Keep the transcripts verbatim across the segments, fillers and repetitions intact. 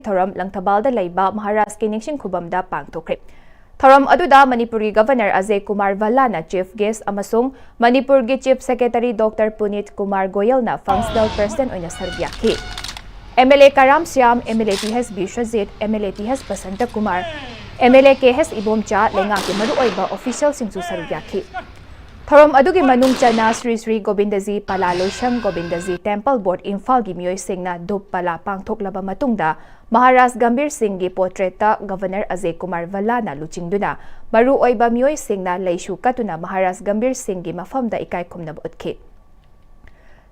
ꯊꯧꯔꯝ ꯂꯪꯊꯕꯥꯜꯗ ꯂꯩꯕ ꯃꯍꯥꯔꯥꯖꯀꯤ ꯅꯤꯡꯁꯤꯡ ꯈꯨꯕꯝꯗ ꯄꯥꯡꯊꯣꯛꯈ꯭ꯔꯦ꯫ ꯊꯧꯔꯝ ꯑꯗꯨꯗ ꯃꯅꯤꯄꯨꯔꯒꯤ Governor Ajay Kumar ꯚꯜꯂꯥꯅ Chief Guest ꯑꯃꯁꯨꯡ ꯃꯅꯤꯄꯨꯔꯒꯤ Chief Secretary Doctor ꯄꯨꯅꯤꯠ Kumar ꯒꯣꯌꯜꯅ Functional President ꯑꯣꯏꯅ ꯁꯔꯨꯛ ꯌꯥꯈꯤ꯫ MLA ꯀꯔꯥꯝ ꯁ꯭ꯌꯥꯝ, MLA ꯇꯤ ꯑꯦꯁ ꯕꯤꯁ꯭ꯋꯖꯤꯠ, MLA ꯇꯤ ꯑꯦꯁ ꯕꯁꯟꯇ ꯀꯨꯃꯥꯔ, MLA ꯀꯦ ꯑꯦꯁ ꯏꯕꯣꯝꯆꯥ, ꯂꯩꯉꯥꯛꯀꯤ ꯃꯔꯨꯑꯣꯏꯕ officialꯁꯤꯡꯁꯨ ꯁꯔꯨꯛ ꯌꯥꯈꯤ꯫ ꯊꯧꯔꯝ ꯑꯗꯨꯒꯤ ꯃꯅꯨꯡ ꯆꯟꯅ ꯁ꯭ꯔꯤ ꯁ꯭ꯔꯤ ꯒꯣꯕꯤꯟꯗꯖꯤ ꯄꯂꯥ ꯂꯣꯏꯁꯪ ꯒꯣꯕꯤꯟꯗꯖꯤ Temple Board ꯏꯝꯐꯥꯜꯒꯤ ꯃꯤꯑꯣꯏꯁꯤꯡꯅ ꯙꯨꯞ ꯄꯂꯥ ꯄꯥꯡꯊꯣꯛꯂꯕ ꯃꯇꯨꯡꯗ ꯃꯍꯥꯔꯥꯖ ꯒꯝꯚꯤꯔ ꯁꯤꯡꯒꯤ portraitꯇ Governor ꯑꯖꯌ ꯀꯨꯃꯥꯔ ꯚꯜꯂꯥꯅ ꯂꯨꯆꯤꯡꯗꯨꯅ ꯃꯔꯨꯑꯣꯏꯕ ꯃꯤꯑꯣꯏꯁꯤꯡꯅ ꯂꯩꯁꯨ ꯀꯠꯇꯨꯅ ꯃꯍꯥꯔꯥꯖ ꯒꯝꯚꯤꯔ ꯁꯤꯡꯒꯤ ꯃꯐꯝꯗ ꯏꯀꯥꯏ ꯈꯨꯝꯅꯕ ꯎꯠꯈꯤ꯫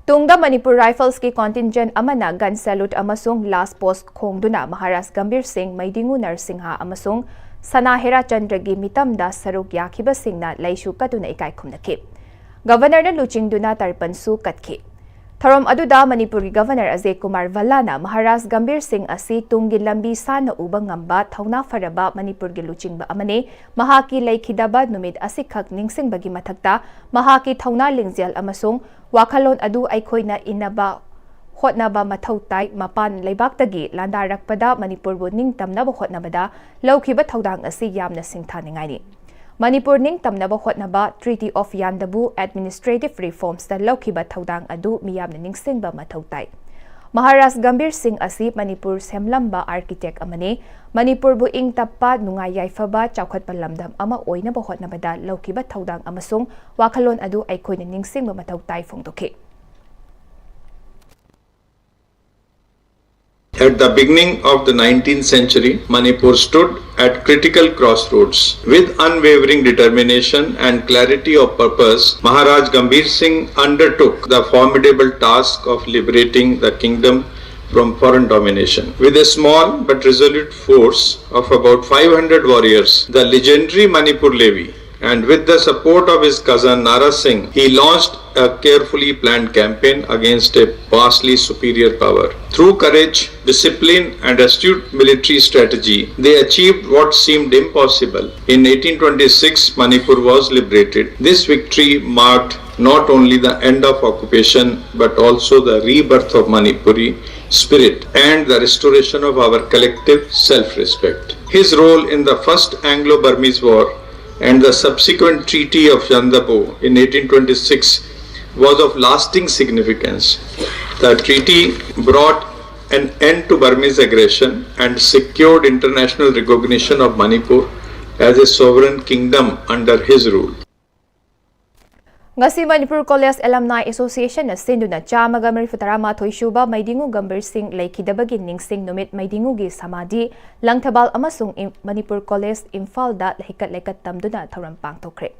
ꯇꯨꯡꯗ ꯃꯅꯤꯄꯨꯔ Riflesꯀꯤ contingent ꯑꯃꯅ gun salute ꯑꯃꯁꯨꯡ last post ꯈꯣꯡꯗꯨꯅ ꯃꯍꯥꯔꯥꯖ ꯒꯝꯚꯤꯔ ꯁꯤꯡ, ꯃꯩꯗꯤꯡꯉꯨ ꯅꯔꯁꯤꯡꯍ ꯑꯃꯁꯨꯡ ꯁꯅꯥ ꯍꯦꯔꯥꯆꯟꯗ꯭ꯔꯒꯤ ꯃꯤꯇꯝꯗ ꯁꯔꯨꯛ ꯌꯥꯈꯤꯕꯁꯤꯡꯅ ꯂꯩꯁꯨ ꯀꯠꯇꯨꯅ ꯏꯀꯥꯏ ꯈꯨꯝꯅꯈꯤ꯫ Governorꯅ ꯂꯨꯆꯤꯡꯗꯨꯅ ꯇꯔꯄꯟꯁꯨ ꯀꯠꯈꯤ꯫ ꯊꯧꯔꯝ ꯑꯗꯨꯗ ꯃꯅꯤꯄꯨꯔꯒꯤ Governor ꯑꯖꯌ ꯀꯨꯃꯥꯔ ꯚꯜꯂꯥꯅ ꯃꯍꯥꯔꯥꯖ ꯒꯝꯚꯤꯔ ꯁꯤꯡ ꯑꯁꯤ ꯇꯨꯡꯒꯤ ꯂꯝꯕꯤ ꯁꯥꯟꯅ ꯎꯕ ꯉꯝꯕ ꯊꯧꯅꯥ ꯐꯔꯕ ꯃꯅꯤꯄꯨꯔꯒꯤ ꯂꯨꯆꯤꯡꯕ ꯑꯃꯅꯤ꯫ ꯃꯍꯥꯛꯀꯤ ꯂꯩꯈꯤꯗꯕ ꯅꯨꯃꯤꯠ ꯑꯁꯤꯈꯛ ꯅꯤꯡꯁꯤꯡꯕꯒꯤ ꯃꯊꯛꯇ ꯃꯍꯥꯛꯀꯤ ꯊꯧꯅꯥ ꯂꯤꯡꯖꯦꯜ ꯑꯃꯁꯨꯡ ꯋꯥꯈꯜꯂꯣꯟ ꯑꯗꯨ ꯑꯩꯈꯣꯏꯅ ꯏꯟꯅꯕ ꯍꯣꯠꯅꯕ ꯃꯊꯧ ꯇꯥꯏ꯫ ꯃꯄꯥꯟ ꯂꯩꯕꯥꯛꯇꯒꯤ ꯂꯥꯟꯗꯥꯔꯛꯄꯗ ꯃꯅꯤꯄꯨꯔꯕꯨ ꯅꯤꯡꯇꯝꯅꯕ ꯍꯣꯠꯅꯕꯗ ꯂꯧꯈꯤꯕ ꯊꯧꯗꯥꯡ ꯑꯁꯤ ꯌꯥꯝꯅ ꯁꯤꯡꯊꯥꯅꯤꯡꯉꯥꯏꯅꯤ꯫ ꯃꯅꯤꯄꯨꯔ ꯅꯤꯡꯇꯝꯅꯕ ꯍꯣꯠꯅꯕ, Treaty of ꯌꯥꯟꯗꯕꯨ, administrative reformsꯇ ꯂꯧꯈꯤꯕ ꯊꯧꯗꯥꯡ ꯑꯗꯨ ꯃꯤꯌꯥꯝꯅ ꯅꯤꯡꯁꯤꯡꯕ ꯃꯊꯧ ꯇꯥꯏ꯫ ꯃꯍꯥꯔꯥꯖ ꯒꯝꯚꯤꯔ ꯁꯤꯡ ꯑꯁꯤ ꯃꯅꯤꯄꯨꯔ ꯁꯦꯝꯂꯝꯕ architect ꯑꯃꯅꯤ꯫ ꯃꯅꯤꯄꯨꯔꯕꯨ ꯏꯪ ꯇꯞꯄ, ꯅꯨꯡꯉꯥꯏ ꯌꯥꯏꯐꯕ, ꯆꯥꯎꯈꯠꯄ ꯂꯝꯗꯝ ꯑꯃ ꯑꯣꯏꯅꯕ ꯍꯣꯠꯅꯕꯗ ꯂꯧꯈꯤꯕ ꯊꯧꯗꯥꯡ ꯑꯃꯁꯨꯡ ꯋꯥꯈꯜꯂꯣꯟ ꯑꯗꯨ ꯑꯩꯈꯣꯏꯅ ꯅꯤꯡꯁꯤꯡꯕ ꯃꯊꯧ ꯇꯥꯏ ꯐꯣꯡꯗꯣꯛꯈꯤ꯫ At the beginning of the nineteenth century, Manipur stood at critical crossroads. With unwavering determination and clarity of purpose, Maharaj Gambhir Singh undertook the formidable task of liberating the kingdom from foreign domination. With a small but resolute force of about five hundred warriors, the legendary Manipur Levy, and with the support of his cousin Nara Singh, he launched a carefully planned campaign against a vastly superior power. Through courage, discipline, and astute military strategy, they achieved what seemed impossible. In eighteen twenty-six, Manipur was liberated. This victory marked not only the end of occupation but also the rebirth of Manipuri spirit and the restoration of our collective self-respect. His role in the First Anglo-Burmese War and the subsequent Treaty of Yandabo in eighteen twenty-six was of lasting significance. The treaty brought an end to Burmese aggression and secured international recognition of Manipur as a sovereign kingdom under his rule. ꯉꯁꯤ Manipur college ꯑꯦꯂꯝꯅꯥꯏ ꯑꯦꯁꯣꯁꯤꯌꯦꯁꯟꯅ ꯁꯤꯟꯗꯨꯅ ꯆꯥꯝꯃꯒ ꯃꯔꯤꯐꯨ ꯇꯔꯥꯃꯥꯊꯣꯏ ꯁꯨꯕ ꯃꯩꯗꯤꯡꯉꯨ ꯒꯝꯚꯤꯔ ꯁꯤꯡ ꯂꯩꯈꯤꯗꯕꯒꯤ ꯅꯤꯡꯁꯤꯡ ꯅꯨꯃꯤꯠ ꯃꯩꯗꯤꯡꯉꯨꯒꯤ ꯁꯃꯥꯙꯤ ꯂꯪꯊꯕꯥꯜ ꯑꯃꯁꯨꯡ ꯏꯝ- ꯃꯅꯤꯄꯨꯔ ꯀꯣꯂꯦꯖ ꯏꯝꯐꯥꯜꯗ ꯍꯩꯀꯠ ꯂꯩꯀꯠ ꯇꯝꯗꯨꯅ ꯊꯧꯔꯝ ꯄꯥꯡꯊꯣꯛꯈ꯭ꯔꯦ꯫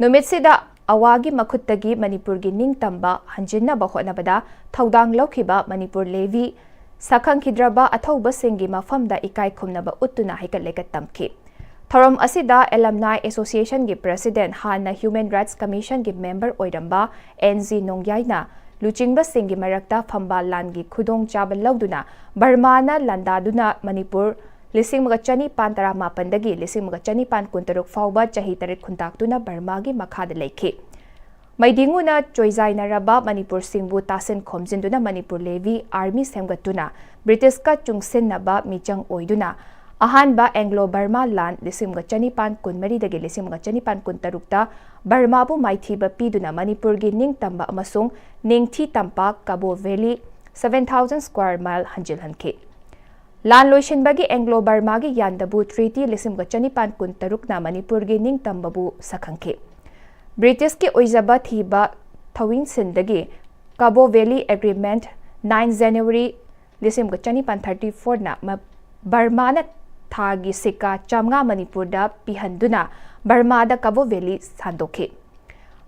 ꯅꯨꯃꯤꯠꯁꯤꯗ ꯑꯋꯥꯒꯤ ꯃꯈꯨꯠꯇꯒꯤ ꯃꯅꯤꯄꯨꯔꯒꯤ ꯅꯤꯡꯇꯝꯕ ꯍꯟꯖꯤꯟꯅꯕ ꯍꯣꯠꯅꯕꯗ ꯊꯧꯗꯥꯡ ꯂꯧꯈꯤꯕ ꯃꯅꯤꯄꯨꯔ ꯂꯦꯚꯤ ꯁꯛꯈꯪꯈꯤꯗ꯭ꯔꯕ ꯑꯊꯧꯕꯁꯤꯡꯒꯤ ꯃꯐꯝꯗ ꯏꯀꯥꯏ ꯈꯨꯝꯅꯕ ꯎꯠꯇꯨꯅ ꯍꯩꯀꯠ ꯂꯩꯀꯠ ꯇꯝꯈꯤ꯫ ꯊꯧꯔꯝ ꯑꯁꯤꯗ ꯑꯦꯂꯝꯅꯥꯏ ꯑꯦꯁꯣꯁꯤꯌꯦꯁꯟꯒꯤ ꯄ꯭ꯔꯦꯁꯤꯗꯦꯟꯠ, ꯍꯥꯟꯅ ꯍ꯭ꯌꯨꯃꯦꯟ ꯔꯥꯏꯠꯁ ꯀꯃꯤꯁꯟꯒꯤ ꯃꯦꯝꯕꯔ ꯑꯣꯏꯔꯝꯕ ꯑꯦꯟ ꯖꯤ ꯅꯣꯡꯌꯥꯏꯅ ꯂꯨꯆꯤꯡꯕꯁꯤꯡꯒꯤ ꯃꯔꯛꯇ ꯐꯝꯕꯥꯜ ꯂꯥꯟꯒꯤ ꯈꯨꯗꯣꯡꯆꯥꯕ ꯂꯧꯗꯨꯅ ꯕꯔꯃꯥꯅ ꯂꯥꯟꯗꯥꯗꯨꯅ ꯃꯅꯤꯄꯨꯔ ꯂꯤꯁꯤꯡ ꯑꯃꯒ ꯆꯅꯤꯄꯥꯟ ꯇꯔꯥꯃꯥꯄꯟꯗꯒꯤ ꯂꯤꯁꯤꯡ ꯑꯃꯒ ꯆꯅꯤꯄꯥꯟ ꯀꯨꯟꯇꯔꯨꯛ ꯐꯥꯎꯕ ꯆꯍꯤ ꯇꯔꯦꯠ ꯈꯨꯟꯇꯥꯛꯇꯨꯅ ꯕꯔꯃꯥꯒꯤ ꯃꯈꯥꯗ ꯂꯩꯈꯤ꯫ ꯃꯩꯗꯤꯡꯉꯨꯅ ꯆꯣꯏꯖꯥꯏꯅꯔꯕ ꯃꯅꯤꯄꯨꯔꯁꯤꯡꯕꯨ ꯇꯥꯁꯤꯟ ꯈꯣꯝꯖꯤꯟꯗꯨꯅ ꯃꯅꯤꯄꯨꯔ ꯂꯦꯚꯤ ꯑꯥꯔꯃꯤ ꯁꯦꯝꯒꯠꯇꯨꯅ ꯕ꯭ꯔꯤꯇꯤꯁꯀ ꯆꯨꯡꯁꯤꯟꯅꯕ ꯃꯤꯆꯪ ꯑꯣꯏꯗꯨꯅ ꯑꯍꯥꯟꯕ ꯑꯦꯡꯒ꯭ꯂꯣ ꯕꯔꯃꯥ ꯂꯥꯟ ꯂꯤꯁꯤꯡ ꯑꯃꯒ ꯆꯅꯤꯄꯥꯟ ꯀꯨꯟꯃꯔꯤꯗꯒꯤ ꯂꯤꯁꯤꯡ ꯑꯃꯒ ꯆꯅꯤꯄꯥꯟ ꯀꯨꯟꯇꯔꯨꯛꯇ ꯕꯔꯃꯥꯕꯨ ꯃꯥꯏꯊꯤꯕ ꯄꯤꯗꯨꯅ ꯃꯅꯤꯄꯨꯔꯒꯤ ꯅꯤꯡꯇꯝꯕ ꯑꯃꯁꯨꯡ ꯅꯤꯡꯊꯤ ꯇꯝꯄꯥꯛ Kabaw valley seven thousand square mile ꯍꯟꯖꯤꯜꯍꯟꯈꯤ꯫ ꯂꯥꯟ ꯂꯣꯏꯁꯤꯟꯕꯒꯤ ꯑꯦꯡꯒ꯭ꯂꯣ ꯕꯔꯃꯥꯒꯤ ꯌꯥꯟꯗꯕꯨ ꯇ꯭ꯔꯤꯇꯤ ꯂꯤꯁꯤꯡ ꯑꯃꯒ ꯆꯅꯤꯄꯥꯟ ꯀꯨꯟꯇꯔꯨꯛꯅ ꯃꯅꯤꯄꯨꯔꯒꯤ ꯅꯤꯡꯇꯝꯕꯕꯨ ꯁꯛꯈꯪꯈꯤ꯫ ꯕ꯭ꯔꯤꯇꯤꯁꯀꯤ ꯑꯣꯏꯖꯕ ꯊꯤꯕ ꯊꯧꯋꯤꯟꯁꯤꯟꯗꯒꯤ ꯀꯕꯣ ꯚꯦꯂꯤ ꯑꯦꯒ꯭ꯔꯤꯃꯦꯟꯠ, nine January ꯂꯤꯁꯤꯡ ꯑꯃꯒ ꯆꯅꯤꯄꯥꯟ thirty fourꯅ ꯃ- ꯕꯔꯃꯥꯅ ꯊꯥꯒꯤ ꯁꯤꯀꯥ ꯆꯥꯝꯃꯉꯥ ꯃꯅꯤꯄꯨꯔꯗ ꯄꯤꯍꯟꯗꯨꯅ ꯕꯔꯃꯥꯗ ꯀꯕꯣ ꯚꯦꯂꯤ ꯁꯥꯟꯗꯣꯛꯈꯤ꯫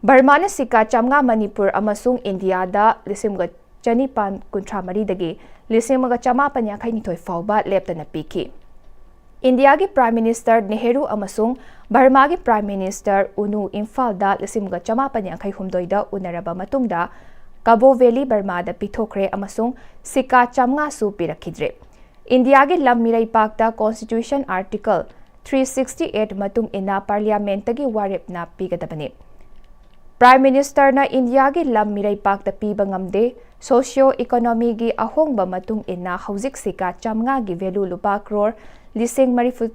ꯕꯔꯃꯥꯅ ꯁꯤꯀꯥ ꯆꯥꯝꯃꯉꯥ ꯃꯅꯤꯄꯨꯔ ꯑꯃꯁꯨꯡ ꯏꯟꯗꯤꯌꯥꯗ ꯂꯤꯁꯤꯡ ꯑꯃꯒ ꯆꯅꯤꯄꯥꯟ ꯀꯨꯟꯊ꯭ꯔꯥ ꯃꯔꯤꯗꯒꯤ ꯂꯤꯁꯤꯡ ꯑꯃꯒ ꯆꯃꯥꯄꯟ ꯌꯥꯡꯈꯩ ꯅꯤꯊꯣꯏ ꯐꯥꯎꯕ ꯂꯦꯞꯇꯅ ꯄꯤꯈꯤ꯫ ꯏꯟꯗꯤꯌꯥꯒꯤ ꯄ꯭ꯔꯥꯏꯝ ꯃꯤꯅꯤꯁꯇꯔ ꯅꯦꯍꯔꯨ ꯑꯃꯁꯨꯡ ꯕꯔꯃꯥꯒꯤ ꯄ꯭ꯔꯥꯏꯝ ꯃꯤꯅꯤꯁꯇꯔ ꯎꯅꯨ ꯏꯝꯐꯥꯜꯗ ꯂꯤꯁꯤꯡ ꯑꯃꯒ ꯆꯃꯥꯄꯟ ꯌꯥꯡꯈꯩ ꯍꯨꯝꯗꯣꯏꯗ ꯎꯅꯔꯕ ꯃꯇꯨꯡꯗ ꯀꯕꯣ ꯚꯦꯂꯤ ꯕꯔꯃꯥꯗ ꯄꯤꯊꯣꯛꯈ꯭ꯔꯦ ꯑꯃꯁꯨꯡ ꯁꯤꯀꯥ ꯆꯥꯝꯃꯉꯥꯁꯨ ꯄꯤꯔꯛꯈꯤꯗ꯭ꯔꯦ꯫ ꯏꯟꯗꯤꯌꯥꯒꯤ ꯂꯝ ꯃꯤꯔꯩꯄꯥꯛꯇ Constitution Article three sixty eight ꯃꯇꯨꯡ ꯏꯟꯅ ꯄꯥꯔꯂꯤꯌꯥꯃꯦꯟꯠꯇꯒꯤ ꯋꯥꯔꯦꯞꯅ ꯄꯤꯒꯗꯕꯅꯤ꯫ Prime Ministerꯅ ꯏꯟꯗꯤꯌꯥꯒꯤ ꯂꯝ ꯃꯤꯔꯩꯄꯥꯛꯇ ꯄꯤꯕ ꯉꯝꯗꯦ, socio economyꯒꯤ ꯑꯍꯣꯡꯕ ꯃꯇꯨꯡ ꯏꯟꯅ ꯍꯧꯖꯤꯛ ꯁꯤꯀꯥ ꯆꯥꯝꯃꯉꯥꯒꯤ value ꯂꯨꯄꯥ ꯀ꯭ꯔꯣꯔ ꯂꯤꯁꯤꯡ ꯃꯔꯤꯐꯨ,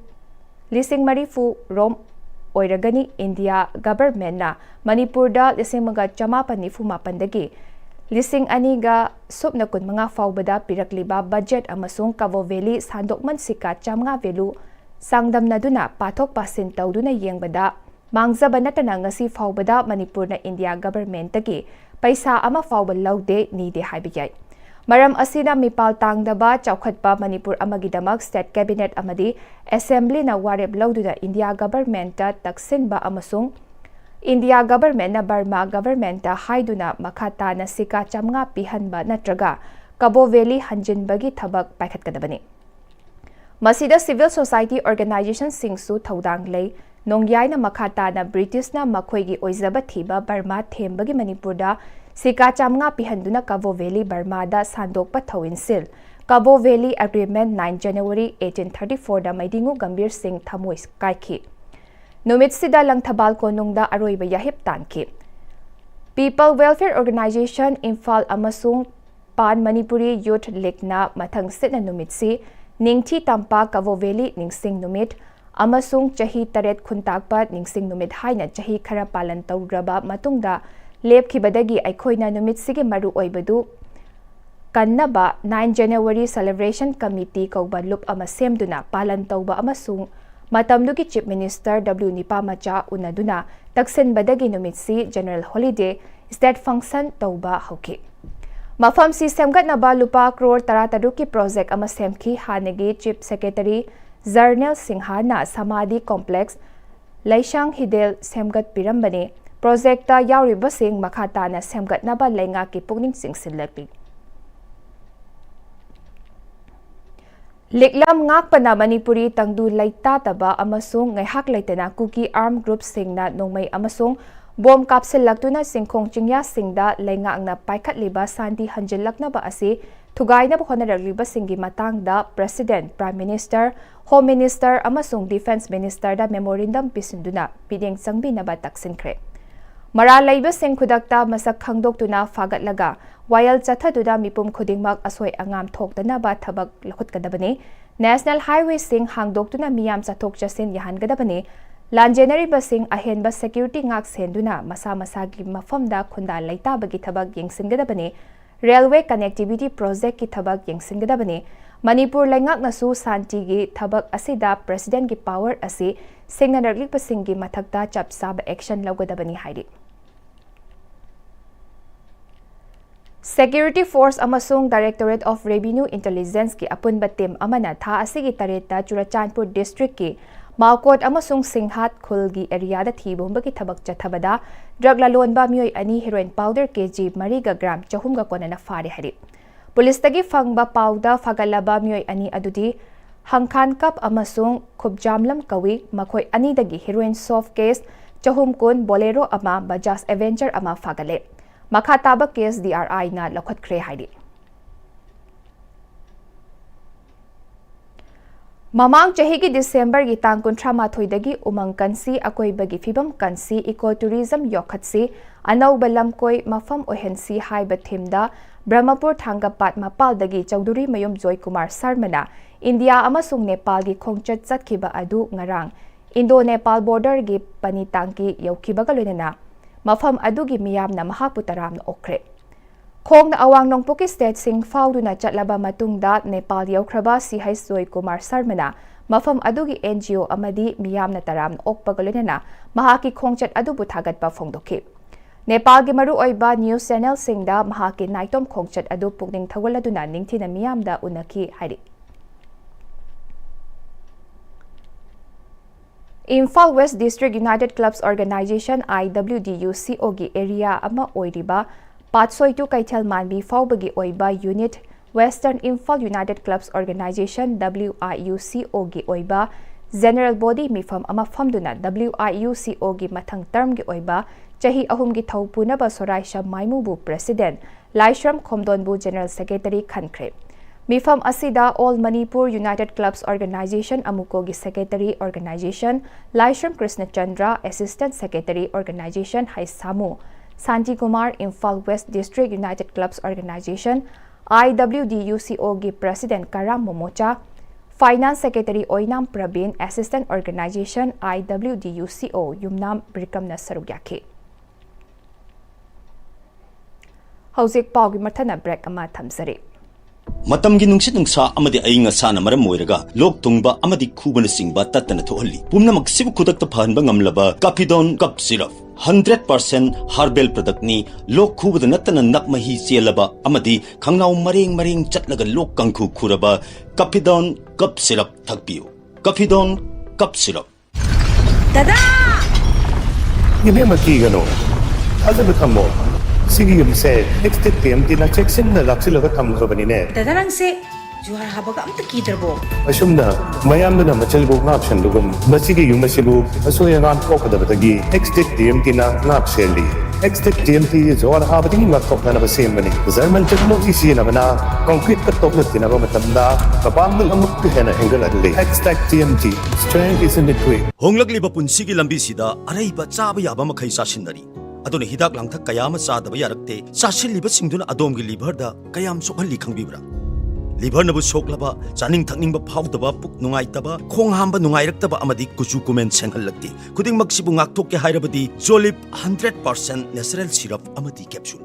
ꯂꯤꯁꯤꯡ ꯃꯔꯤꯐꯨ ꯔꯣꯝ ꯑꯣꯏꯔꯒꯅꯤ꯫ ꯏꯟꯗꯤꯌꯥ governmentꯅ ꯃꯅꯤꯄꯨꯔꯗ ꯂꯤꯁꯤꯡ ꯑꯃꯒ ꯆꯃꯥꯄꯟ ꯅꯤꯐꯨ ꯃꯥꯄꯟꯗꯒꯤ ꯂꯤꯁꯤꯡ ꯑꯅꯤꯒ ꯁꯨꯞꯅ ꯀꯨꯟꯃꯉꯥ ꯐꯥꯎꯕꯗ ꯄꯤꯔꯛꯂꯤꯕ budget ꯑꯃꯁꯨꯡ ꯀꯕꯣ valley ꯁꯥꯟꯗꯣꯛꯃꯟ ꯁꯤꯀꯥ ꯆꯥꯝꯃꯉꯥ value ꯆꯥꯡꯗꯝꯅꯗꯨꯅ ꯄꯥꯊꯣꯛ ꯄꯥꯁꯤꯟ ꯇꯧꯗꯨꯅ ꯌꯦꯡꯕꯗ, ꯃꯥꯡꯖꯕ ꯅꯠꯇꯅ ꯉꯁꯤ ꯐꯥꯎꯕꯗ ꯃꯅꯤꯄꯨꯔꯅ ꯏꯟꯗꯤꯌꯥ governmentꯇꯒꯤ ꯄꯩꯁꯥ ꯑꯃ ꯐꯥꯎꯕ ꯂꯧꯗꯦ, ꯅꯤꯗꯦ ꯍꯥꯏꯕ ꯌꯥꯏ꯫ ꯃꯔꯝ ꯑꯁꯤꯅ ꯃꯤꯄꯥꯜ ꯇꯥꯡꯗꯕ ꯆꯥꯎꯈꯠꯄ ꯃꯅꯤꯄꯨꯔ ꯑꯃꯒꯤꯗꯃꯛ state cabinet ꯑꯃꯗꯤ assemblyꯅ ꯋꯥꯔꯦꯞ ꯂꯧꯗꯨꯅ ꯏꯟꯗꯤꯌꯥ governmentꯇ ꯇꯛꯁꯤꯟꯕ ꯑꯃꯁꯨꯡ ꯏꯟꯗꯤꯌꯥ governmentꯅ ꯕꯔꯃꯥ governmentꯇ ꯍꯥꯏꯗꯨꯅ ꯃꯈꯥ ꯇꯥꯅ ꯁꯤꯀꯥ ꯆꯥꯝꯃꯉꯥ ꯄꯤꯍꯟꯕ ꯅꯠꯇ꯭ꯔꯒ ꯀꯕꯣ valley ꯍꯟꯖꯤꯟꯕꯒꯤ ꯊꯕꯛ ꯄꯥꯏꯈꯠꯀꯗꯕꯅꯤ꯫ ꯃꯁꯤꯗ civil society organizationꯁꯤꯡꯁꯨ ꯊꯧꯗꯥꯡ ꯂꯩ꯫ ꯅꯣꯡꯌꯥꯏꯅ ꯃꯈꯥ ꯇꯥꯅ Britishꯅ ꯃꯈꯣꯏꯒꯤ ꯑꯣꯏꯖꯕ ꯊꯤꯕ ꯕꯔꯃꯥ ꯊꯦꯝꯕꯒꯤ ꯃꯅꯤꯄꯨꯔꯗ ꯁꯤꯀꯥ ꯆꯥꯝꯃꯉꯥ ꯄꯤꯍꯟꯗꯨꯅ ꯀꯕꯣ valley ꯕꯔꯃꯥꯗ ꯁꯥꯟꯗꯣꯛꯄ ꯊꯧꯑꯣꯏꯟꯁꯤꯜ꯫ ꯀꯕꯣ valley agreement nine January eighteen thirty fourꯗ ꯃꯩꯗꯤꯡꯉꯨ Gambhir ꯁꯤꯡ ꯊꯃꯣꯏ ꯀꯥꯏꯈꯤ꯫ ꯅꯨꯃꯤꯠꯁꯤꯗ ꯂꯪꯊꯕꯥꯜ ꯀꯣꯅꯨꯡꯗ ꯑꯔꯣꯏꯕ ꯌꯥꯍꯤꯞ ꯇꯥꯟꯈꯤ꯫ People Welfare Organization ꯏꯝꯐꯥꯜ ꯑꯃꯁꯨꯡ Pan Manipuri Youth Leagueꯅ ꯃꯊꯪ ꯁꯤꯠꯅ ꯅꯨꯃꯤꯠꯁꯤ ꯅꯤꯡꯊꯤ ꯇꯝꯄꯥꯛ ꯀꯕꯣ valley ꯅꯤꯡꯁꯤꯡ ꯅꯨꯃꯤꯠ ꯑꯃꯁꯨꯡ ꯆꯍꯤ ꯇꯔꯦꯠ ꯈꯨꯟꯇꯥꯛꯄ ꯅꯤꯡꯁꯤꯡ ꯅꯨꯃꯤꯠ ꯍꯥꯏꯅ ꯆꯍꯤ ꯈꯔ ꯄꯥꯂꯟ ꯇꯧꯔꯨꯔꯕ ꯃꯇꯨꯡꯗ ꯂꯦꯞꯈꯤꯕꯗꯒꯤ ꯑꯩꯈꯣꯏꯅ ꯅꯨꯃꯤꯠꯁꯤꯒꯤ ꯃꯔꯨꯑꯣꯏꯕꯗꯨ ꯀꯟꯅꯕ nine January Celebration Committee ꯀꯧꯕ ꯂꯨꯞ ꯑꯃ ꯁꯦꯝꯗꯨꯅ ꯄꯥꯂꯟ ꯇꯧꯕ ꯑꯃꯁꯨꯡ ꯃꯇꯝꯗꯨꯒꯤ Chief Minister W ꯅꯤꯄꯥꯃꯆꯥ ꯎꯅꯗꯨꯅ ꯇꯛꯁꯤꯟꯕꯗꯒꯤ ꯅꯨꯃꯤꯠꯁꯤ general holiday, state function ꯇꯧꯕ ꯍꯧꯈꯤ꯫ ꯃꯐꯝꯁꯤ ꯁꯦꯝꯒꯠꯅꯕ ꯂꯨꯄꯥ ꯀ꯭ꯔꯣꯔ ꯇꯔꯥꯇꯔꯨꯛꯀꯤ project ꯑꯃ ꯁꯦꯝꯈꯤ꯫ ꯍꯥꯟꯅꯒꯤ Chief Secretary ꯖꯔꯅꯦꯜ ꯁꯤꯡꯍꯥꯅ ꯁꯃꯥꯙꯤ complex, ꯂꯩꯁꯥꯡ ꯍꯤꯗꯦꯜ ꯁꯦꯝꯒꯠꯄꯤꯔꯝꯕꯅꯤ꯫ Projectꯇ ꯌꯥꯎꯔꯤꯕꯁꯤꯡ ꯃꯈꯥ ꯇꯥꯅ ꯁꯦꯝꯒꯠꯅꯕ ꯂꯩꯉꯥꯛꯀꯤ ꯄꯨꯛꯅꯤꯡ ꯆꯤꯡꯁꯤꯜꯂꯛꯂꯤ꯫ ꯂꯤꯛꯂꯝ ꯉꯥꯛꯄꯅ ꯃꯅꯤꯄꯨꯔꯤ ꯇꯪꯗꯨ ꯂꯩꯇꯥꯗꯕ ꯑꯃꯁꯨꯡ ꯉꯥꯏꯍꯥꯛ ꯂꯩꯇꯅ ꯀꯨꯀꯤ armed groupꯁꯤꯡꯅ ꯅꯣꯡꯃꯩ ꯑꯃꯁꯨꯡ ꯕꯣꯝ ꯀꯥꯞꯁꯤꯜꯂꯛꯇꯨꯅ ꯆꯤꯡꯈꯣꯡ ꯆꯤꯡꯌꯥꯁꯤꯡꯗ ꯂꯩꯉꯥꯛꯅ ꯄꯥꯏꯈꯠꯂꯤꯕ ꯁꯥꯟꯇꯤ ꯍꯟꯖꯤꯜꯂꯛꯅꯕ ꯑꯁꯤ ꯊꯨꯒꯥꯏꯅꯕ ꯍꯣꯠꯅꯔꯛꯂꯤꯕꯁꯤꯡꯒꯤ ꯃꯇꯥꯡꯗ President, Prime Minister, Home Minister ꯑꯃꯁꯨꯡ Defence Ministerꯗ memorandum ꯄꯤꯁꯤꯟꯗꯨꯅ ꯃꯤꯠꯌꯦꯡ ꯆꯪꯕꯤꯅꯕ ꯇꯛꯁꯤꯟꯈ꯭ꯔꯦ꯫ ꯃꯔꯥꯜ ꯂꯩꯕꯁꯤꯡ ꯈꯨꯗꯛꯇ ꯃꯁꯛ ꯈꯪꯗꯣꯛꯇꯨꯅ ꯐꯥꯒꯠꯂꯒ ꯋꯥꯌꯦꯜ ꯆꯠꯊꯗꯨꯅ ꯃꯤꯄꯨꯝ ꯈꯨꯗꯤꯡꯃꯛ ꯑꯁꯣꯏ ꯑꯉꯥꯝ ꯊꯣꯛꯇꯅꯕ ꯊꯕꯛ ꯂꯧꯈꯠꯀꯗꯕꯅꯤ꯫ National Highwayꯁꯤꯡ ꯍꯥꯡꯗꯣꯛꯇꯨꯅ ꯃꯤꯌꯥꯝ ꯆꯠꯊꯣꯛ ꯆꯠꯁꯤꯟ ꯌꯥꯍꯟꯒꯗꯕꯅꯤ꯫ ꯂꯥꯟꯖꯦꯟꯅꯔꯤꯕꯁꯤꯡ ꯑꯍꯦꯟꯕ security ꯉꯥꯛ ꯁꯦꯟꯗꯨꯅ ꯃꯁꯥ ꯃꯁꯥꯒꯤ ꯃꯐꯝꯗ ꯈꯨꯟꯗꯥ ꯂꯩꯇꯥꯕꯒꯤ ꯊꯕꯛ ꯌꯦꯡꯁꯤꯟꯒꯗꯕꯅꯤ꯫ Railway connectivity projectꯀꯤ ꯊꯕꯛ ꯌꯦꯡꯁꯤꯟꯒꯗꯕꯅꯤ꯫ ꯃꯅꯤꯄꯨꯔ ꯂꯩꯉꯥꯛꯅꯁꯨ ꯁꯥꯟꯇꯤꯒꯤ ꯊꯕꯛ ꯑꯁꯤꯗ Presidentꯀꯤ power ꯑꯁꯤ ꯁꯤꯡꯅꯔꯛꯂꯤꯕꯁꯤꯡꯒꯤ ꯃꯊꯛꯇ ꯆꯞ ꯆꯥꯕ action ꯂꯧꯒꯗꯕꯅꯤ ꯍꯥꯏꯔꯤ꯫ Security Force ꯑꯃꯁꯨꯡ Directorate of Revenue Intelligenceꯀꯤ ꯑꯄꯨꯟꯕ team ꯑꯃꯅ ꯊꯥ ꯑꯁꯤꯒꯤ ꯇꯔꯦꯠꯇ ꯆꯨꯔꯆꯥꯟꯄꯨꯔ districtꯀꯤ ꯃꯥꯎꯀꯣꯠ ꯑꯃꯁꯨꯡ ꯁꯤꯡꯍꯥꯠ ꯈꯨꯜꯒꯤ areaꯗ ꯊꯤꯕ ꯍꯨꯝꯕꯒꯤ ꯊꯕꯛ ꯆꯠꯊꯕꯗ drug ꯂꯂꯣꯟꯕ ꯃꯤꯑꯣꯏ ꯑꯅꯤ heroin powder ꯀꯦ ꯖꯤ ꯃꯔꯤꯒ gram ꯆꯍꯨꯝꯒ ꯀꯣꯟꯅꯅ ꯐꯥꯔꯦ ꯍꯥꯏꯔꯤ꯫ ꯄꯨꯂꯤꯁꯇꯒꯤ ꯐꯪꯕ ꯄꯥꯎꯗ ꯐꯥꯒꯠꯂꯕ ꯃꯤꯑꯣꯏ ꯑꯅꯤ ꯑꯗꯨꯗꯤ ꯍꯪꯈꯥꯟꯀꯞ ꯑꯃꯁꯨꯡ ꯈꯨꯞꯖꯥꯝꯂꯝ ꯀꯧꯏ꯫ ꯃꯈꯣꯏ ꯑꯅꯤꯗꯒꯤ heroin soft case ꯆꯍꯨꯝ ꯀꯨꯟ, Bolero ꯑꯃ, Bajaj Avenger ꯑꯃ ꯐꯥꯒꯠꯂꯦ꯫ ꯃꯈꯥ ꯇꯥꯕ case D R Iꯅ ꯂꯧꯈꯠꯈ꯭ꯔꯦ ꯍꯥꯏꯔꯤ꯫ ꯃꯃꯥꯡ ꯆꯍꯤꯒꯤ Decemberꯒꯤ ꯇꯥꯡ ꯀꯨꯟꯊ꯭ꯔꯥ ꯃꯥꯊꯣꯏꯗꯒꯤ ꯎꯃꯪ ꯀꯟꯁꯤ, ꯑꯀꯣꯏꯕꯒꯤ ꯐꯤꯕꯝ ꯀꯟꯁꯤ, eco tourism ꯌꯣꯛꯈꯠꯁꯤ, ꯑꯅꯧꯕ ꯂꯝꯀꯣꯏ ꯃꯐꯝ ꯑꯣꯏꯍꯟꯁꯤ ꯍꯥꯏꯕ themeꯗ ꯕ꯭ꯔꯍꯃꯄꯨꯔ ꯊꯥꯡꯒꯄꯥꯠ ꯃꯄꯥꯜꯗꯒꯤ ꯆꯧꯙꯨꯔꯤ ꯃꯌꯨꯝ ꯖꯣꯏꯀꯨꯃꯥꯔ ꯁꯔꯃꯅ ꯏꯟꯗꯤꯌꯥ ꯑꯃꯁꯨꯡ ꯅꯦꯄꯥꯜꯒꯤ ꯈꯣꯡꯆꯠ ꯆꯠꯈꯤꯕ ꯑꯗꯨ ꯉꯔꯥꯡ Indo Nepal borderꯒꯤ ꯄꯅꯤꯇꯥꯡꯀꯤ ꯌꯧꯈꯤꯕꯒ ꯂꯣꯏꯅꯅ ꯃꯐꯝ ꯑꯗꯨꯒꯤ ꯃꯤꯌꯥꯝꯅ ꯃꯍꯥꯛꯄꯨ ꯇꯔꯥꯝꯅ ꯑꯣꯛꯈ꯭ꯔꯦ꯫ ꯈꯣꯡꯅ ꯑꯋꯥꯡ ꯅꯣꯡꯄꯣꯛꯀꯤ stateꯁꯤꯡ ꯐꯥꯎꯗꯨꯅ ꯆꯠꯂꯕ ꯃꯇꯨꯡꯗ ꯅꯦꯄꯥꯜ ꯌꯧꯈ꯭ꯔꯕ ꯁꯤ ꯍꯩꯆ ꯖꯣꯏꯀꯨꯃꯥꯔ ꯁꯔꯃꯅ ꯃꯐꯝ ꯑꯗꯨꯒꯤ N G O ꯑꯃꯗꯤ ꯃꯤꯌꯥꯝꯅ ꯇꯔꯥꯝꯅ ꯑꯣꯛꯄꯒ ꯂꯣꯏꯅꯅ ꯃꯍꯥꯛꯀꯤ ꯈꯣꯡꯆꯠ ꯑꯗꯨꯕꯨ ꯊꯥꯒꯠꯄ ꯐꯣꯡꯗꯣꯛꯈꯤ꯫ ꯅꯦꯄꯥꯜꯒꯤ ꯃꯔꯨꯑꯣꯏꯕ news channelꯁꯤꯡꯗ ꯃꯍꯥꯛꯀꯤ ꯅꯥꯏꯇꯣꯝ ꯈꯣꯡꯆꯠ ꯑꯗꯨ ꯄꯨꯛꯅꯤꯡ ꯊꯧꯒꯠꯂꯗꯨꯅ ꯅꯤꯡꯊꯤꯅ ꯃꯤꯌꯥꯝꯗ ꯎꯅꯈꯤ ꯍꯥꯏꯔꯤ꯫ Imphal West District United Clubs Organisation, I W D U C O ꯒꯤ area ꯑꯃ ꯑꯣꯏꯔꯤꯕ ꯄꯥꯠꯁꯣꯏ to ꯀꯩꯊꯦꯜ ꯃꯥꯟꯕꯤ ꯐꯥꯎꯕꯒꯤ ꯑꯣꯏꯕ unit, Western Imphal United Clubs Organisation, W I U C O ꯒꯤ ꯑꯣꯏꯕ general body ꯃꯤꯐꯝ ꯑꯃ ꯐꯝꯗꯨꯅ W I U C O ꯒꯤ ꯃꯊꯪ termꯒꯤ ꯑꯣꯏꯕ ꯆꯍꯤ ꯑꯍꯨꯝꯒꯤ ꯊꯧ ꯄꯨꯅꯕ ꯁꯣꯔꯥꯏꯁꯝ ꯃꯥꯏꯃꯨꯕꯨ President, ꯂꯥꯏꯁ꯭ꯔꯝ ꯈꯣꯝꯗꯣꯟꯕꯨ General Secretary ꯈꯟꯈ꯭ꯔꯦ꯫ ꯃꯤꯐꯝ ꯑꯁꯤꯗ All Manipur United Clubs Organization, ꯑꯃꯨꯀꯣꯒꯤ Secretary Organization, ꯂꯥꯏꯁ꯭ꯔꯝ ꯀ꯭ꯔꯤꯁꯅꯆꯟꯗ꯭ꯔ, Assistant Secretary Organization, ꯍꯩꯁꯥꯃꯨ Shantikumar, Imphal West District United Clubs Organization, IWDUCO ꯒꯤ President ꯀꯔꯥꯝ ꯃꯣꯃꯣꯆꯥ, Finance Secretary ꯑꯣꯏꯅꯥꯝ ꯄ꯭ꯔꯕꯤꯟ, Assistant Organization, IWDUCO ꯌꯨꯝꯅꯥꯝ ꯕ꯭ꯔꯤꯀꯝꯅ ꯁꯔꯨꯛ ꯌꯥꯈꯤ꯫ ꯍꯧꯖꯤꯛ ꯄꯥꯎꯒꯤ ꯃꯊꯪꯗ break ꯑꯃ ꯊꯝꯖꯔꯤ꯫ ꯃꯇꯝꯒꯤ ꯅꯨꯡꯁꯤꯠ ꯅꯨꯡꯁꯥ ꯑꯃꯗꯤ ꯑꯏꯪ ꯑꯁꯥꯅ ꯃꯔꯝ ꯑꯣꯏꯔꯒ ꯂꯣꯛ ꯊꯨꯡꯕ ꯑꯃꯗꯤ ꯈꯨꯕꯅꯆꯤꯡꯕ ꯇꯠꯇꯅ ꯊꯣꯛꯍꯜꯂꯤ꯫ ꯄꯨꯝꯅꯃꯛꯁꯤꯕꯨ ꯈꯨꯗꯛꯇ ꯐꯍꯟꯕ ꯉꯝꯂꯕ Caphidone Cough Syrup, hundred percent herbal product ꯅꯤ꯫ ꯂꯣꯛ ꯈꯨꯕꯗ ꯅꯠꯇꯅ ꯅꯞ ꯃꯍꯤ ꯆꯦꯜꯂꯕ ꯑꯃꯗꯤ ꯈꯪꯅꯥꯎ ꯃꯔꯦꯡ ꯃꯔꯦꯡ ꯆꯠꯂꯒ ꯂꯣꯛ ꯀꯥꯡꯈꯨ ꯈꯨꯔꯕ Caphidone Cough Syrup ꯊꯛꯄꯤꯌꯨ꯫ Caphidone Cough Syrup꯫ ꯗꯗꯥ! ꯏꯕꯦꯝꯃ, ꯀꯤꯒꯅꯨ꯫ ꯊꯥꯖꯕ ꯊꯝꯃꯣ꯫ ꯁꯤꯒꯤ ꯌꯨꯝꯁꯦ Extech TMT ꯅ ꯆꯦꯛꯁꯤꯟꯅ ꯂꯥꯛꯁꯤꯜꯂꯒ ꯊꯝꯈ꯭ꯔꯕꯅꯤꯅꯦ꯫ ꯗꯗꯥ, ꯅꯪꯁꯦ ꯖꯨꯍꯥꯔ ꯍꯥꯕꯒ ꯑꯝꯇ ꯀꯤꯗ꯭ꯔꯕꯣ? ꯑꯁꯨꯝꯅ ꯃꯌꯥꯝꯗꯨꯅ ꯃꯆꯤꯜꯕꯨ ꯉꯥꯛ ꯁꯦꯟꯕꯒꯨꯝ, ꯃꯁꯤꯒꯤ ꯌꯨꯝ ꯑꯁꯤꯕꯨ ꯑꯁꯣꯏ ꯑꯉꯥꯝ ꯊꯣꯛꯀꯗꯕꯗꯒꯤ Extech TMT ꯅ ꯉꯥꯛ ꯁꯦꯜꯂꯤ꯫ Extech TMT ꯖꯨꯍꯥꯔ ꯍꯥꯕꯗꯒꯤ ꯉꯥꯛꯊꯣꯛꯅꯅꯕ ꯁꯦꯝꯕꯅꯤ꯫ German technology ꯁꯤꯖꯤꯟꯅꯕꯅ concrete ꯀ ꯇꯣꯛꯅ ꯊꯤꯅꯕ ꯃꯇꯝꯗ ꯃꯄꯥꯡꯒꯜ ꯑꯃꯨꯛꯀ ꯍꯦꯟꯅ ꯍꯦꯟꯒꯠꯍꯜꯂꯤ꯫ Extech TMT, strength is in the twig. ꯍꯣꯡꯂꯛꯂꯤꯕ ꯄꯨꯟꯁꯤꯒꯤ ꯂꯝꯕꯤꯁꯤꯗ ꯑꯔꯩꯕ ꯆꯥꯕ ꯌꯥꯕ ꯃꯈꯩ ꯆꯥꯁꯤꯟꯅꯔꯤ꯫ ꯑꯗꯨꯅ ꯍꯤꯗꯥꯛ ꯂꯥꯡꯊꯛ ꯀꯌꯥ ꯑꯃ ꯆꯥꯗꯕ ꯌꯥꯔꯛꯇꯦ꯫ ꯆꯥꯁꯤꯜꯂꯤꯕꯁꯤꯡꯗꯨꯅ ꯑꯗꯣꯝꯒꯤ liver ꯗ ꯀꯌꯥꯝ ꯁꯣꯛꯍꯜꯂꯤ ꯈꯪꯕꯤꯕ꯭ꯔꯥ? Liver ꯅꯕꯨ ꯁꯣꯛꯂꯕ, ꯆꯥꯅꯤꯡ ꯊꯛꯅꯤꯡꯕ ꯐꯥꯎꯗꯕ, ꯄꯨꯛ ꯅꯨꯡꯉꯥꯏꯇꯕ, ꯈꯣꯡ ꯍꯥꯝꯕ ꯅꯨꯡꯉꯥꯏꯔꯛꯇꯕ ꯑꯃꯗꯤ ꯀꯨꯆꯨ ꯀꯨꯃꯦꯟ ꯁꯦꯡꯍꯜꯂꯛꯇꯦ꯫ ꯈꯨꯗꯤꯡꯃꯛꯁꯤꯕꯨ ꯉꯥꯛꯊꯣꯛꯀꯦ ꯍꯥꯏꯔꯕꯗꯤ Jolib hundred percent natural syrup ꯑꯃꯗꯤ capsule꯫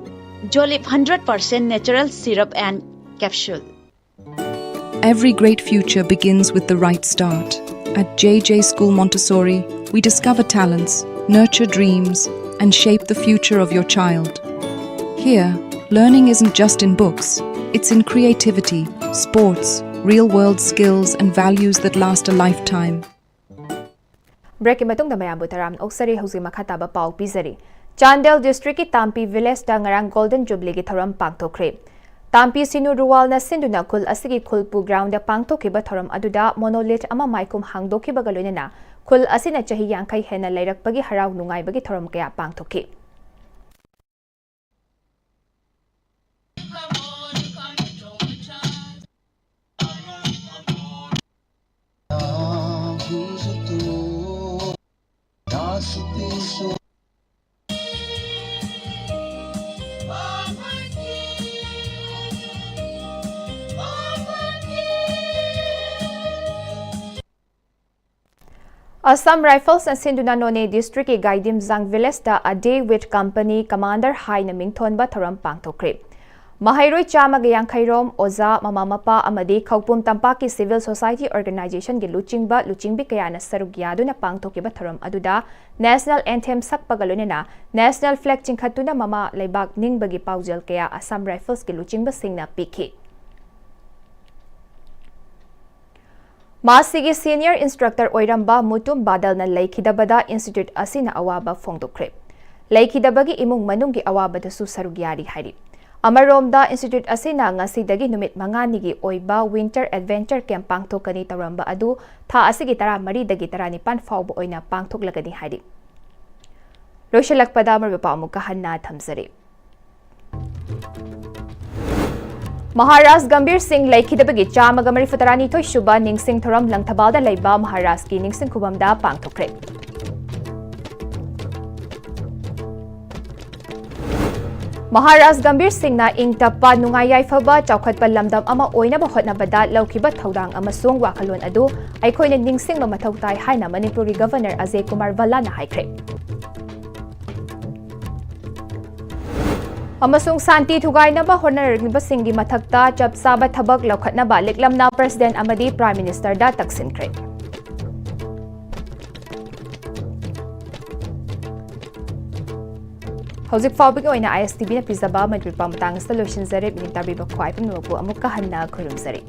Jolib hundred percent natural syrup and capsule. Every great future begins with the right start. At J J School Montessori, we discover talents, nurture dreams, and shape the future of your child. Here, learning isn't just in books, it's in creativity, sports, real-world skills, and values that last a lifetime. Break ꯀꯤ ꯃꯇꯨꯡꯗ ꯃꯌꯥꯝꯕꯨ ꯇꯔꯥꯝꯅ ꯑꯣꯛꯆꯔꯤ꯫ ꯍꯧꯖꯤꯛ ꯃꯈꯥ ꯇꯥꯕ ꯄꯥꯎ ꯄꯤꯖꯔꯤ꯫ Chandel district ꯀꯤ ꯇꯥꯝꯄꯤ village ꯇ ꯉꯔꯥꯡ Golden Jubilee ꯒꯤ ꯊꯧꯔꯝ ꯄꯥꯡꯊꯣꯛꯈ꯭ꯔꯦ꯫ ꯇꯥꯝꯄꯤ ꯁꯤꯅꯨ ꯔꯨꯋꯥꯜꯅ ꯁꯤꯟꯗꯨꯅ ꯈꯨꯜ ꯑꯁꯤꯒꯤ ꯈꯨꯜꯄꯨ ground ꯗ ꯄꯥꯡꯊꯣꯛꯈꯤꯕ ꯊꯧꯔꯝ ꯑꯗꯨꯗ monolith ꯑꯃ ꯃꯥꯏꯈꯨꯝ ꯍꯥꯡꯗꯣꯛꯈꯤꯕꯒ ꯂꯣꯏꯅꯅ ꯈꯨꯜ ꯑꯁꯤꯅ ꯆꯍꯤ ꯌꯥꯡꯈꯩ ꯍꯦꯟꯅ ꯂꯩꯔꯛꯄꯒꯤ ꯍꯔꯥꯎ ꯅꯨꯡꯉꯥꯏꯕꯒꯤ ꯊꯧꯔꯝ ꯀꯌꯥ ꯄꯥꯡꯊꯣꯛꯈꯤ꯫ Assam Rifles ꯁꯤꯟꯗꯨꯅ ꯅꯣꯅꯦ district ꯀꯤ ꯒꯥꯏꯗꯤꯝꯖꯥꯡ village ꯇ A Day with Company Commander ꯍꯥꯏꯅ ꯃꯤꯡꯊꯣꯟꯕ ꯊꯧꯔꯝ ꯄꯥꯡꯊꯣꯛꯈ꯭ꯔꯦ꯫ ꯃꯍꯩꯔꯣꯏ ꯆꯥꯝꯃꯒ ꯌꯥꯡꯈꯩ ꯔꯣꯝ, ꯑꯣꯖꯥ, ꯃꯃꯥ ꯃꯄꯥ ꯑꯃꯗꯤ ꯈꯧꯄꯨꯝ ꯇꯝꯄꯥꯛꯀꯤ civil society organization ꯒꯤ ꯂꯨꯆꯤꯡꯕ, ꯂꯨꯆꯤꯡꯕꯤ ꯀꯌꯥꯅ ꯁꯔꯨꯛ ꯌꯥꯗꯨꯅ ꯄꯥꯡꯊꯣꯛꯈꯤꯕ ꯊꯧꯔꯝ ꯑꯗꯨꯗ national anthem ꯁꯛꯄꯒ ꯂꯣꯏꯅꯅ national flag ꯆꯤꯡꯈꯠꯇꯨꯅ ꯃꯃꯥ ꯂꯩꯕꯥꯛ ꯅꯤꯡꯕꯒꯤ ꯄꯥꯎꯖꯦꯜ ꯀꯌꯥ Assam Rifles ꯀꯤ ꯂꯨꯆꯤꯡꯕꯁꯤꯡꯅ ꯄꯤꯈꯤ꯫ ꯃꯥꯁꯤꯒꯤ senior instructor ꯑꯣꯏꯔꯝꯕ ꯃꯨꯇꯨꯝ ꯕꯥꯗꯜꯅ ꯂꯩꯈꯤꯗꯕꯗ institute ꯑꯁꯤꯅ ꯑꯋꯥꯕ ꯐꯣꯡꯗꯣꯛꯈ꯭ꯔꯦ꯫ ꯂꯩꯈꯤꯗꯕꯒꯤ ꯏꯃꯨꯡ ꯃꯅꯨꯡꯒꯤ ꯑꯋꯥꯕꯗꯁꯨ ꯁꯔꯨꯛ ꯌꯥꯔꯤ ꯍꯥꯏꯔꯤ꯫ ꯑꯃꯔꯣꯝꯗ, institute ꯑꯁꯤꯅ ꯉꯁꯤꯗꯒꯤ ꯅꯨꯃꯤꯠ ꯃꯉꯥꯅꯤꯒꯤ ꯑꯣꯏꯕ winter adventure camp ꯄꯥꯡꯊꯣꯛꯀꯅꯤ ꯇꯧꯔꯝꯕ ꯑꯗꯨ ꯊꯥ ꯑꯁꯤꯒꯤ ꯇꯔꯥꯃꯔꯤꯗꯒꯤ ꯇꯔꯥꯅꯤꯄꯥꯟ ꯐꯥꯎꯕ ꯑꯣꯏꯅ ꯄꯥꯡꯊꯣꯛꯂꯒꯅꯤ ꯍꯥꯏꯔꯤ꯫ ꯂꯣꯏꯁꯤꯜꯂꯛꯄꯗ ꯃꯔꯨꯞ ꯄꯥꯎ ꯑꯃꯨꯛꯀ ꯍꯟꯅ ꯊꯝꯖꯔꯤ꯫ ꯃꯍꯥꯔꯥꯖ ꯒꯝꯚꯤꯔ ꯁꯤꯡ ꯂꯩꯈꯤꯗꯕꯒꯤ ꯆꯥꯝꯃꯒ ꯃꯔꯤꯐꯨ ꯇꯔꯥꯅꯤꯊꯣꯏ ꯁꯨꯕ ꯅꯤꯡꯁꯤꯡ ꯊꯧꯔꯝ ꯂꯪꯊꯕꯥꯜꯗ ꯂꯩꯕ ꯃꯍꯥꯔꯥꯖꯀꯤ ꯅꯤꯡꯁꯤꯡ ꯈꯨꯕꯝꯗ ꯄꯥꯡꯊꯣꯛꯈ꯭ꯔꯦ꯫ ꯃꯍꯥꯔꯥꯖ ꯒꯝꯚꯤꯔ ꯁꯤꯡꯅ ꯏꯪ ꯇꯞꯄ, ꯅꯨꯡꯉꯥꯏ ꯌꯥꯏꯐꯕ, ꯆꯥꯎꯈꯠꯄ ꯂꯝꯗꯝ ꯑꯃ ꯑꯣꯏꯅꯕ ꯍꯣꯠꯅꯕꯗ ꯂꯧꯈꯤꯕ ꯊꯧꯗꯥꯡ ꯑꯃꯁꯨꯡ ꯋꯥꯈꯜꯂꯣꯟ ꯑꯗꯨ ꯑꯩꯈꯣꯏꯅ ꯅꯤꯡꯁꯤꯡꯕ ꯃꯊꯧ ꯇꯥꯏ ꯍꯥꯏꯅ ꯃꯅꯤꯄꯨꯔꯒꯤ Governor ꯑꯖꯌ ꯀꯨꯃꯥꯔ ꯚꯜꯂꯥꯅ ꯍꯥꯏꯈ꯭ꯔꯦ꯫ ꯑꯃꯁꯨꯡ ꯁꯥꯟꯇꯤ ꯊꯨꯒꯥꯏꯅꯕ ꯍꯣꯠꯅꯔꯤꯕꯁꯤꯡꯒꯤ ꯃꯊꯛꯇ ꯆꯞ ꯆꯥꯕ ꯊꯕꯛ ꯂꯧꯈꯠꯅꯕ ꯂꯤꯛꯂꯝꯅ President ꯑꯃꯗꯤ Prime Ministerꯗ ꯇꯛꯁꯤꯟꯈ꯭ꯔꯦ꯫ ꯍꯧꯖꯤꯛ ꯐꯥꯎꯕꯒꯤ ꯑꯣꯏꯅ ISTVꯅ ꯄꯤꯖꯕ ꯃꯅꯤꯄꯨꯔꯤ ꯄꯥꯎ ꯃꯇꯥꯡ ꯑꯁꯤꯗ ꯂꯣꯏꯁꯤꯟꯖꯔꯦ꯫ ꯃꯤꯠꯌꯦꯡ ꯇꯥꯕꯤꯕ ꯈ꯭ꯋꯥꯏ ꯄꯨꯝꯅꯃꯛꯄꯨ ꯑꯃꯨꯛꯀ ꯍꯟꯅ ꯈꯨꯔꯨꯝꯖꯔꯤ꯫